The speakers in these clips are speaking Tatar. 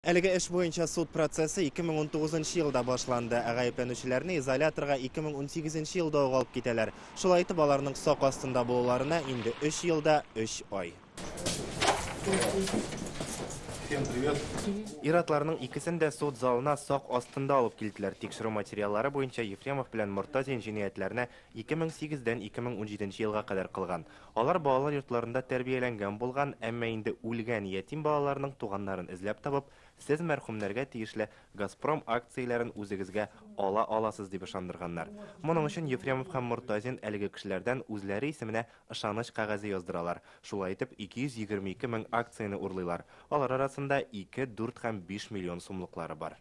Әлеге эш буенча суд процессы 2019 елда башланды, ә гаепләнүчеләрне изоляторга 2018 елда ук алып китәләр. Шулай итеп, аларның сак астында булуларына инде 3 ел да 3 ай. Всем привет. Ир-атларның икесен дә суд залына сак астында алып килделәр. Тикшерү материаллары буенча Ефремов белән Мортазин җинаятьләрне 2008-дән 2017 елга кадәр кылган. Алар балалар йортларында тәрбияләнгән булган, әмма инде үлгән ятим балаларның туганнарын эзләп табып, сез мәрхүмнәргә тиешле Газпром акцияләрен үзегезгә ала аласыз дип ышандырганнар. Моның өчен Ефремов һәм Мортазин әлеге кешеләрдән үзләре исеменә ышаныч кәгазе яздыралар. Шулай итеп, 222 мең акцияне урлыйлар. Алар арасында 2, 4 һәм 5 миллион сумлыклары бар.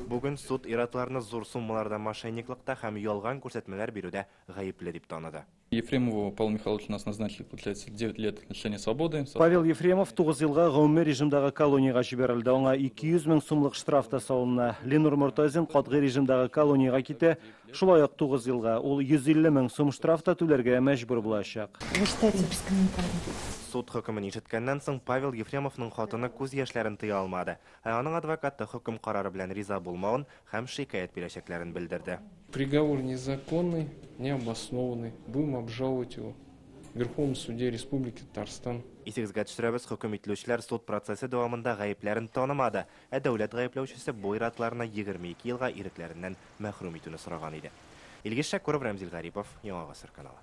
Бүген суд ир-атларны зур суммаларда мошенниклыкта һәм ялган күрсәтмәләр бирүдә гаепле дип таныды. Ефремову Павлу Михайловичу нас назначили, получается, 9 лет лишения свободы. Павел Ефремов 9 елга гомуми режимдагы колониягә җибәрелде. Аңа 200 мең сумлык штраф та салына. Ленур Мортазин катгый режимдагы колониягә китә. Шулай ук 9 елга. Ул 150 мең сум штраф та түләргә мәҗбүр булачак. Вы читаете без комментариев. Суд хөкемен ишеткәннән соң Павел Ефремовның хатыны күз яшьләрен тыя алмады. Ә аның адвокаты хөкем карары белән риза булмавын һәм шикаять бирәчәкләрен белдерде. Приговор незаконный, необоснованный. Будем обжаловать его в Верховном суде Республики Татарстан. Исегезгә төшерәбез, хөкем ителүчеләр суд процессы дәвамында гаепләрен танымады, ә дәүләт гаепләүчесе бу ир-атларны 22 елга ирекләреннән мәхрүм итүне сораган иде. Илгиз Шәкүров, Рәмзил Гарипов, Яңа Гасыр каналы.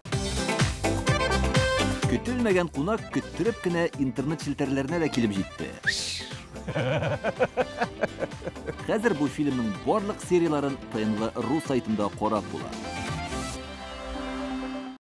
Көтелмәгән кунак көттереп кенә интернет челтәрләренә дә килеп җитте. Хәзер бу фильмның барлык серияләрен ТНВ.ру сайтында карап була.